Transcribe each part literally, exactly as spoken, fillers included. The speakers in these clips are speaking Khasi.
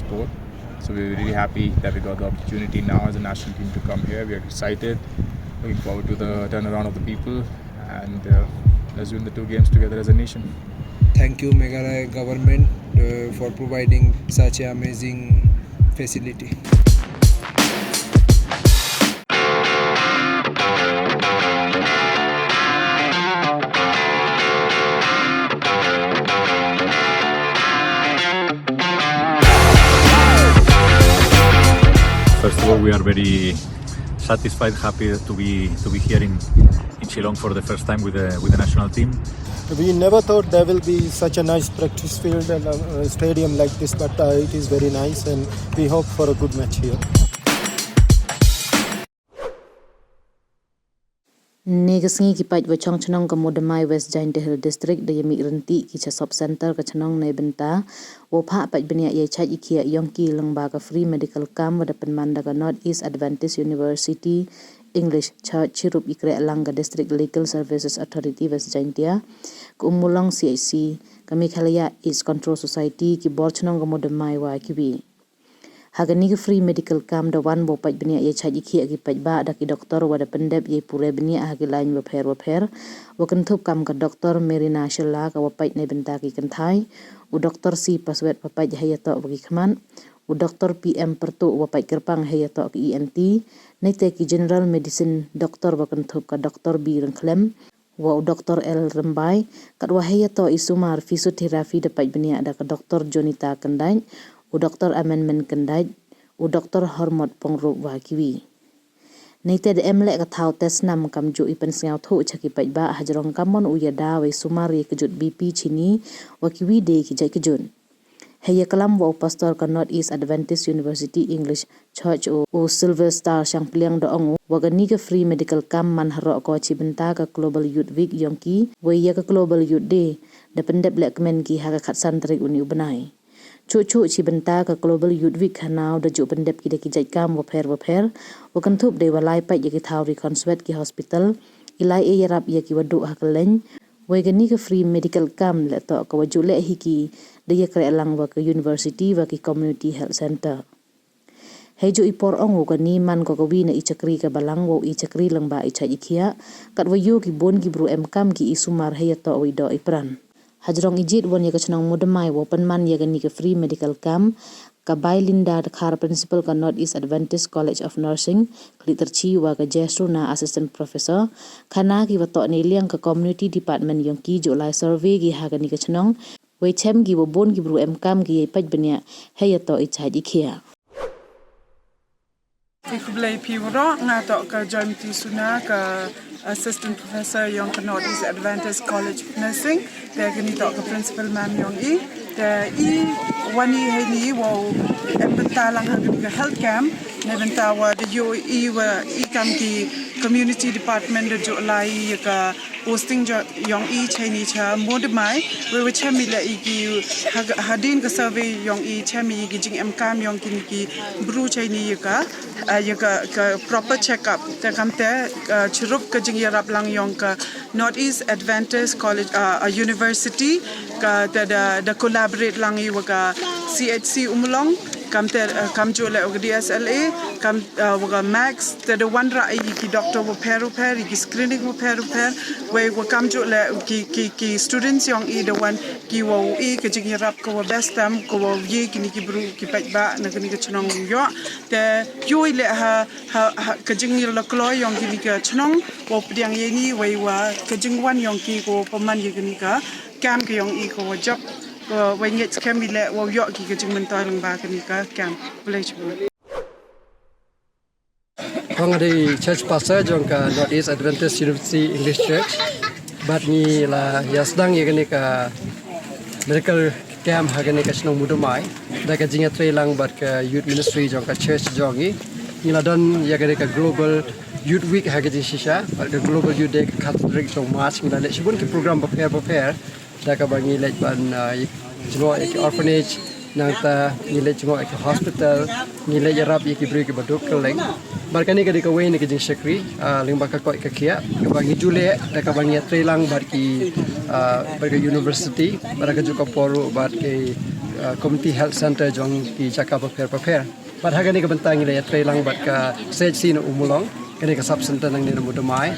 Sport. So we're really happy that we got the opportunity now as a national team to come here. We are excited, looking forward to the turnaround of the people, and uh, let's win the two games together as a nation. Thank you, Meghalaya government, uh, for providing such an amazing facility. First of all, we are very satisfied, happy to be to be here in, in Shillong for the first time with the with the national team. We never thought there will be such a nice practice field and a, a stadium like this, but uh, it is very nice, and we hope for a good match here. Ne ka sngi ki paid wa chong chnong ka Mudamai, West Jaintia Hills District da ya mih rynti ki cha sub center ka chnong ne bynta wa phah paid bniah ya chaj i khiah yong ki lyngba ka free medical camp wa da pynman da ka North East Adventist University English Church chirup i kreh lang ka District Legal Services Authority West Jaintia, ka Ummulong C H C, ka Meghalaya East Control Society, ki bor chnong ka Mudamai wa kiwi. Ha kani ka free medical camp da wan wa paid bniah ya chaj i khiah ki paid ba da ki doktor wa da pyndep ya i pure bniah ha ki lain wa pher wa pher, wa kynthup kam ka doktor Merina Shylla ka wa paid ne bynta ki kynthai, u doktor C Paswet wa paid ha ya toh wa ki khmat, u doktor P M Pyrtuh wa paid kyrpang ha ya toh ki E N T, ne te ki general medicine doktor wa kynthup ka doktor B Ryngkhlem, wa u doktor L Rymbai, kat wa ha ya toh i sumar physiotherapy da paid bniah da ka doktor Jonita Kyndait, u doktor Amendment Kyndait, u doktor Hormot Pongrup wa kiwi. Ne te da em leh ka thaw test nam kam ju i pynsngaw thuh cha ki paid ba ha jrong kamon u ya da wa i sumar ya ka jut B P chini wa kiwi de ki jait ka jut. He ya kalam wa u pastor ka North East Adventist University English Church u, u Sylvester Shangpliang da ong u wa kani ka free medical camp man haroh ko chi bynta ka Global Youth Week yong ki, wei ya ka Global Youth Day da pyndep leh kmen ki ha ka khatsan tarik uni u bnai. Chuh chuh chi bynta ka Global Youth Week hanaw da ju pyndep ki da ki jait kam wa pher wa pher, wa kynthup dei wa lai paid ya ki thaw ri khonswet ki hospital, i lai e yarap ya ki wa duh ha ka leng, wei kani ka free medical camp leh toh ka wa ju leh hi ki da ya kreh lang wa ka university wa ki community health center. He ju i por ong u kani man ko ka wi na i chakri ka balang wa i chakri lang ba i chaj i khiah, kat wa yu ki bun ki bru em kam ki i sumar he ya toh wa i doh i pran. Ha jrong i jit wan ya ka chnong Mudamai wa pynman ya kani ka free medical camp, ka Bai Linda Dkhar, Principal ka North East Adventist College of Nursing, Khlityrchi, wa ka Jesruna, Assistant Professor, khana ki wa toh ne liang ka Community Department yong ki ju lai survey ki ha kani ka chnong, wei chem ki wa bun ki bru em kam ki ya i paid bniah he ya toh i chaj i khiah. Phi khublei phi waroh, nga toh ka Joymti Suna, ka Assistant Professor yong ka North East Adventist College of Nursing. Te kani toh ka principal ma'am yong i. Te i wan i hei ni wow em bynta lang ha kani ka health camp. Ne bynta wa da yo i wa i kam ki community department da ju lai ya ka posting yong i chai ni cha Mudamai. Wei wa chem i leh i ki hadien ka survey yong i chem i ki jingem kam yong kini ki bru chai ni ya ka, ya ka, ka proper check up. Te kam te chirup ka jingyarap lang yong ka North East Adventist College, a university, ka te da, da collaborate lang i wa ka C H C Ummulong, kam te, kam ju leh wa ka D S L A, kam wa ka Max, te da wanrah i ki doctor wa pher wa pher, i ki screening wa pher wa pher, wei wa kam ju leh ki, ki, ki students yong i da wan ki wow i ka jingyarap ka wa best tam, ka wow ye kini ki bru ki paid ba na kani ka chnong yoh. Te yo i leh ha, ha, ha ka jingyarap kloi yong kini ka chnong, wow pdiang ye ni, wei wa ka jingwan yong ki ka wow pynman ye kani ka camp ka yong i ka wow jop, wei ngeit skhem i leh wow yoh ki ka jingmyntoi lang ba kani ka camp. Khublei chibun. Nga dei church pastor jong ka North East Adventist University English Church. Bad ngi la ya sdang ya kani ka medical camp ha kani ka chnong Mudamai da ka jingyatrei lang bad ka youth ministry jong ka church jong ngi. Ngi la don ya kani ka Global Youth Week ha ka jingshisha, bad ka Global Youth Day ka khatsan tarik jong March. Ngi la leh shibun ki program bapher bapher. Da kaba ngi leit ban jngoh ïa ki orphanage, nangta ngi leit jngoh ïa ki hospital, ngi leit ïarap ïa ki briew kiba duk kylleng. Bad kane ka dei kawei na ki jingshakri lyngba ka koit ka khiah kaba ngi ju leh da kaba ngi ïatrei lang bad ki, bad ka university, bad ka juh ka por ruh bad ki uh, Community Health Center jong ki jaka bapher bapher. Bad ha kane ka bynta ngi la ïatrei lang bad ka C H C na Ummulong, kane ka sub center nangne na Moodymmai.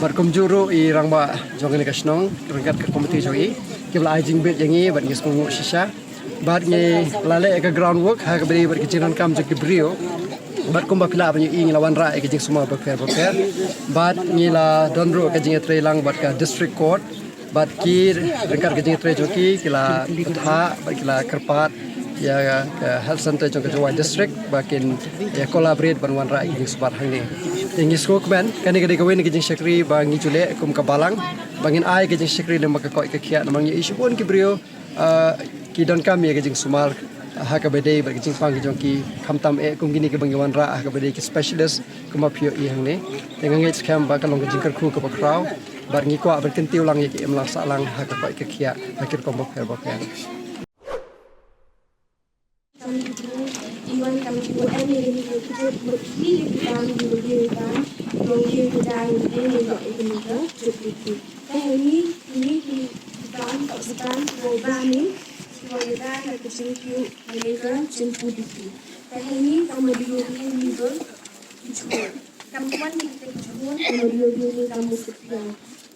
Bad kumjuh ruh i rangbah jong kane ka shnong ryngkat ka committee jong i, ki ba la ai jingbit ïa ngi bad ngi sngewnguh shisha. Bad ngi la leh ka ground work ha kaba ïadei bad ka jingdonkam jong ki briew. Bad kumba phi lah ban ïohi ngi la wanrah ïa ka jingsumar bapher bapher. Bad ngi la don ruh ka jingïatrei lang bad ka district court. Bad ki ryngkat ka jingïatrei jong ki, ki la pynthah bad ki la kyrpad ïa ka health center jong ka Jowai district ba kin ïa collaborate ban wanrah ïa ka jingsumar hangne. Te ngi sngewkmen kane ka dei kawei na ka jingshakri ba ngi ju leh kum ka balang, ba ngin ai ka jingshakri lem bad ka koit ka khiah namar ngi ïohi shibun ki briew, uh, ki donkam ïa ka jingsumar ha kaba ïadei bad ka jingpang ka jong ki, khamtam eh kum kine kiba ngi wanrah ha kaba ïadei ki specialist kumba phi ïohi hangne. Te nga ngeit skhem ba ka long ka jingkyrkhu kaba khraw bad ngi kwah ban kyntiew lang ïa ka imlang sahlang ha ka koit ka khiah ha ki rukom bapher bapher. Kam ki bru, iwan kam ki bru em ïa kane ka jingkut mut hi ïa ki bam ki bru ïa ki bam, ïa ki bam ïa kane ka jingkut. Te heini, heini ki bam, tok ki bam, ki bru bam ni, ki bru ïa ka ka jingkut, ïa ka jingkut diki. Te heini kam ki bru ïa ki bru ki jhur. Kam ki wan ki ki jhur, kam ki bru ïa ki kam ki bru.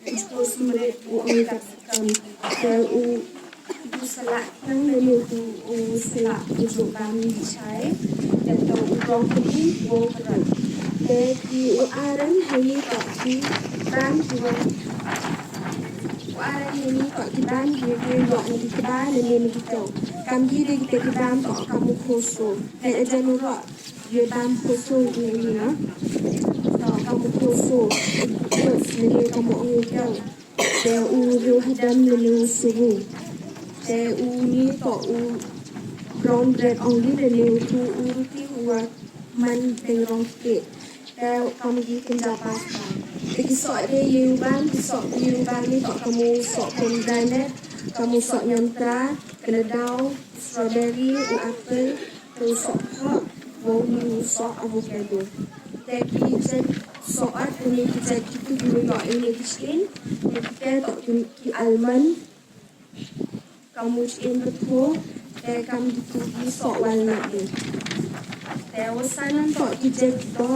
Ko sumrit u ong ka kam. Te u, u salah nang lane u, u salah u jok bam ni chai. Te to u rong kuli u kran. Te ki u aren hani to ki bam ki wan. U aren hani to ki bam ki wan ni ki ba lane ni ki to. Kam ki de ki te ki bam to kam u khoso. Te ajan u rok. Ye bam khoso ni ni na. To kam u khoso. Khoso ni kam u ong u Te u riewhadam lane u suru. Te u ni to u brown bread ong li lane u tu u ruti u wa man teng rong kite. Te kam ki kynja pasta. Te ki soh de ye u bam, ki soh ye u bam ni to kam u soh pomegranate, kam u soh nyamtra, kyndaw, strawberry, u apple, Te u soh phoh, wa u ni u soh avocado. Te ki jait soh at, te ki jait kitu ki u ïoh ine ki shin, te ki te to ki, ki almond, ka mu shin ba tho, te kam kitu ki soh walnut de. Te wa sanan to ki jait to,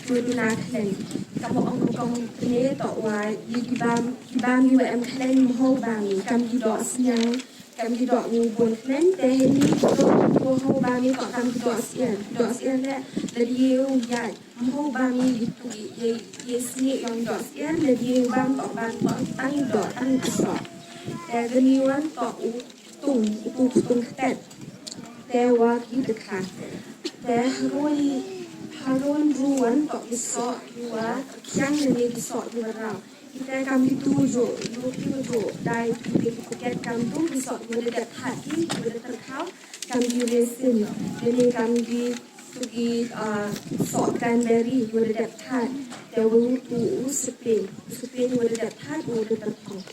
ki u duna khleng. Kam ong kam ne to wa, ye ki bam, ki bam ye wa em khleng mho bam, kam ki doh sniang, Kam ki doh u bun khlem te hynni ki doh u ho ba mi ko kam ki doh sien. Ki doh sien le le die u ya. Mo ba mi ki tu ye ye sni yong doh sien le die u bam ko ban ko tang doh tang ki so. Te gni wan ko u tung u tu tung tet. Te wa ki te kha. Te haroi haroi ruan ko ki so ki wa kyang le ki so ki wa rau. Kita kam kitu jo, jo ki jo dai ki be ki pocket kam tu ki sok ki de dep hat ki ki de terkhau kam ki resin. Jadi kam ki tu ki ah, sok cranberry ki de dep hat. Te wu tu u sepin, u sepin ki de dep hat u de terkhau.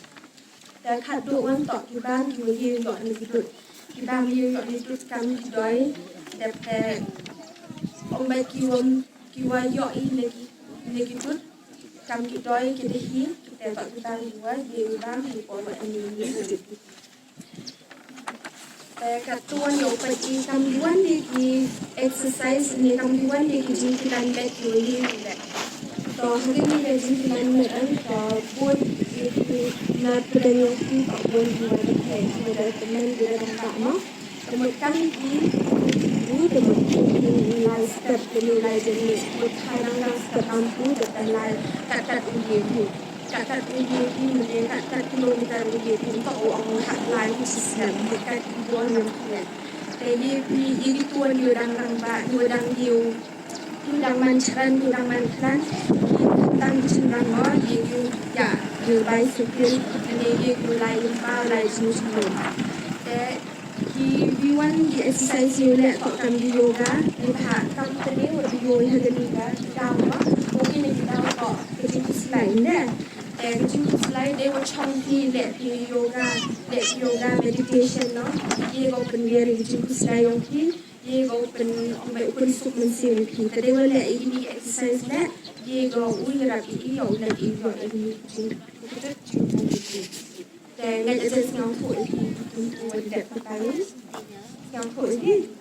Te khat do wan tok ki bam ki ye tok ni ki dut. Ki bam ye ni dut kam ki doi dep te ong bai ki won ki wa yo i ni ki ni ki dut. Kam ki doi ki de hi, ki te tok ki bam ki wa, ye u bam hi por wa ani ni u dut. Te ka tuan yo pa ki kam ki wan de ki exercise ni kam ki wan de ki jing ki lan bet ki wa ye u le. To ha ki ni de jing ki lan bet an to bun ye ki na pdeng yo ki to bun ki wa de ki wa de temen ki de dang ba no. Te mut kam ki, u te mut ki lai step te lai jeni, mut hai dang dang step am u te lai kat kat u ye ki, kat kat u ye ki mene kat kat kilometer u ye ki, to u ong kat lai ki si step, mut kat ki bor yang ki. Te ye ki, ye ki tuan ye dang dang ba, ye dang ye u, ye dang man chran, ye dang man chran, ki dang chran ngo, ye ki, ya, ye bicycle, mene ye ki lai yum pa, lai jenu jenu. Te Ki wi wan ki exercise yu le ko kam ki yoga, yu ha kam tene wa yu ha gani ga ki daw ma, ko ki ne ki daw ko ka jingkhuslai ne. Te ka jingkhuslai de wa chong ki le ki yoga, le ki yoga meditation no. Ye ko pynbiar ka jingkhuslai yong ki, ye ko pyn ong bai pyn suk mynsiem ki. Te de wa le ini exercise le, ye ko u yarap i i yo le i yo i ni jing. Te ngai aja sngewthuh ïa ki, ki, ki, ki, ki, ki, ki, ki, Ïa,